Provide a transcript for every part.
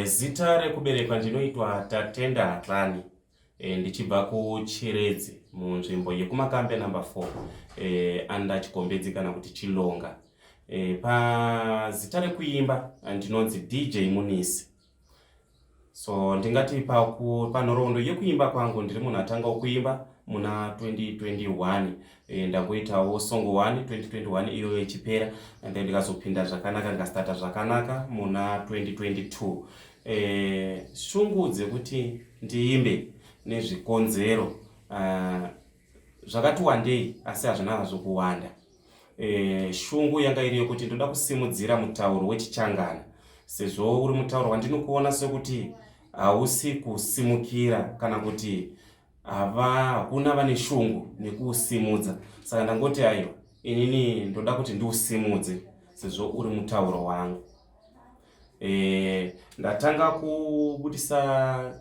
Zita rekuberekwa ndinoitwa Tatenda Hatlani, ndichibva kuChiredzi munzvimbo yekuMakambe number 4, under Chikombedzi kana kuti Chilonga. Pazita rekuimba ndinonzi DJ Munisi. So ndingati panhoroondo yekuimba kwangu, ndiri munhu atangawo kuimba muna 2021. Ndangoitawo song 1 2021 iyoyo ichipera, and then ndikazopinda zvakanaka, ndikastarta zvakanaka muna 2022. Shungu dzekuti ndiimbe nezvikonzero zvakati wandei, asi hazvina hazvo kuwanda. Shungu yanga iri yekuti ndoda kusimudzira mutauro wechiChangana, sezvo uri mutauro wandinokuona sekuti hausi kusimukira kana kuti hava hakuna vane shungu nekuusimudza. Saka ndangoti aiwa, inini ndoda kuti ndiusimudze sezvo uri mutauro wangu. Ndatanga kubudisa,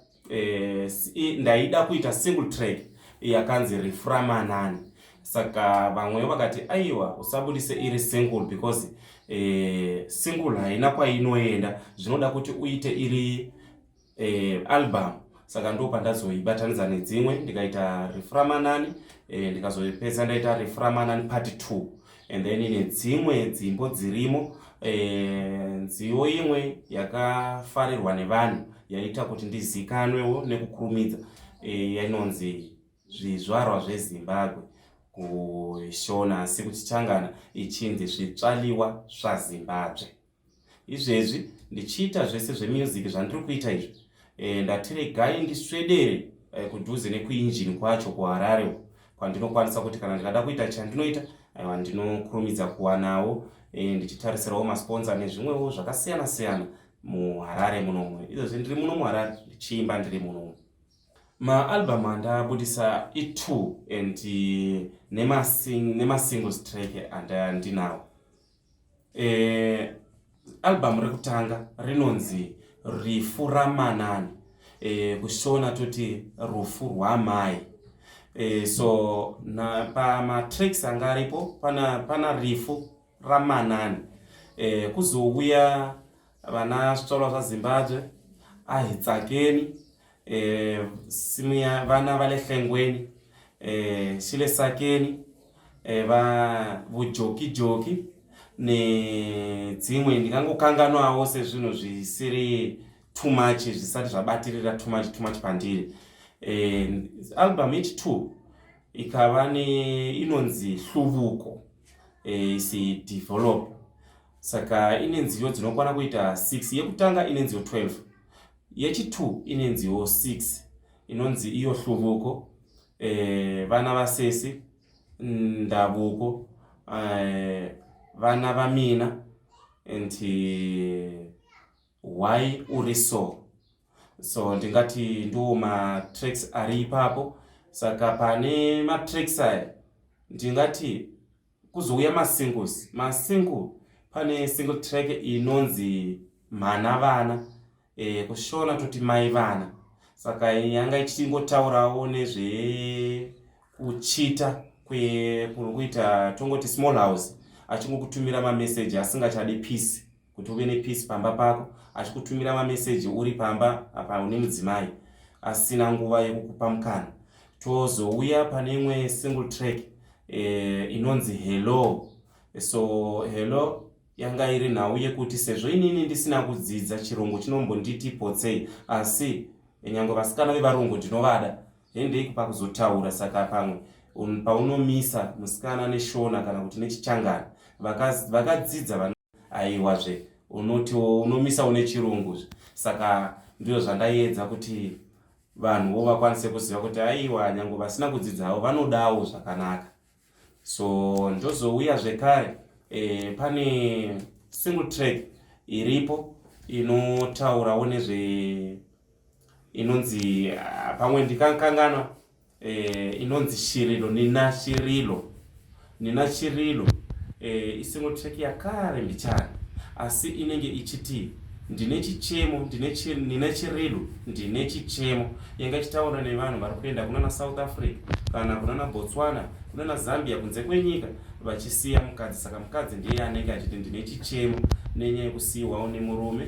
ndaida kuita single track yakanzi "Rifuramanani". Saka vamwewo vakati, "Aiwa, usabudise iri single because single haina kwainoenda, zvinoda kuti uite iri album." Saka ndo pandazoibatanidza nedzimwe, ndikaita "Rifuramanani", ndikazopedza ndaita "Rifuramanani Part 2", and then nedzimwe dzimbo dzirimo. Nziyo imwe yakafarirwa nevanhu yaita kuti ndizikanwewo nekukurumidza, yainonzi "Zvizvarwa zveZimbabwe" kuShona, asi kuchiChangana ichinzi "Zvitsvaliwa zvaZimbabwe". Izvezvi ndichiita zvese zvemusic zvandiri kuita izvi, ndati regai ndiswedere kudhuze nekuinjini kwacho kuHarare, kwandinokwanisa kuti kana ndikada kuita chandinoita, aiwa, ndinokurumidza kuwanawo, ndichitarisirawo masponsor nezvimwewo zvakasiyana siyana muHarare munomu. Izvezvi ndiri muno muHarare ndichiimba ndiri munomu. Maalbum andabudisa i2 and nemasingles track andinawo. Album rekutanga rinonzi "Rifu Ramanani", kuShona toti "Rufu Rwamai". So pamatracks anga aripo pana "Rifu Ramanani", kuzouya vana "Zvitsvarwa zvaZimbabwe", "Ahitsakeni", simuya "Vana Valehlengweni", "Xilesakeni", va "Vujokijoki" nedzimwe. Ndingangokanganwawo sezvinhu zvisiri too much, zvisati zvabatirira too much, too much pandiri. Album yechi2 ikava neinonzi "Hluvuko", isi develop, saka ine nziyo dzinokwana kuita 6. Yekutanga ine nziyo 12, yechi2 ine nziyo 6, inonzi iyo "Hluvuko", "Vana Vasesi", "Ndavuko", "Vana Vamina" and "Why Uri So". So ndingati ndo matracks ari ipapo. Saka pane matracks aya ndingati kuzouya masingles. Masingle, pane single track inonzi "Mhana Vana", kuShona toti "Mai Vana". Saka yanga ichingotaurawo nezvekuchita kuita, tongoti small house, achingokutumira mameseji asingachadi peace, kuti uve nepeace pamba pako, achikutumira mameseji uri pamba apa une mudzimai, asina nguva yekukupa mukana. Tozouya pane imwe single track inonzi "Hello". So "Hello" yanga iri nhau yekuti sezvo inini ndisina kudzidza chirungu, chinombonditi potsei, asi nyange vasikana vevarungu ndinovada, hendei pakuzotaura. Saka pamwe paunomisa musikana neShona kana kuti nechiChangana, vakadzidza aiwazve unoti unomisa une chirungu. Saka ndizvo zvandaiedza kuti vanhuwo vakwanise kuziva kuti aiwa, nyange vasina kudzidzawo vanodawo zvakanaka. So ndozouya zvekare, pane single track iripo inotaurawo nezve inonzi, pamwe ndikakanganwa, inonzi "Shirilo Nina Shirilo Nina Shirilo". Isingle track yakare mbichana, asi inenge ichiti ndine chichemo, ndine chirilo, ndine chichemo. Yanga ichitaura nevanhu vari kuenda kunana South Africa kana kunana Botswana, kunana Zambia, kunze kwenyika, vachisiya mukadzi. Saka mukadzi ndiye anenge achiti ndine chichemo nenyaya yekusiyiwawo nemurume.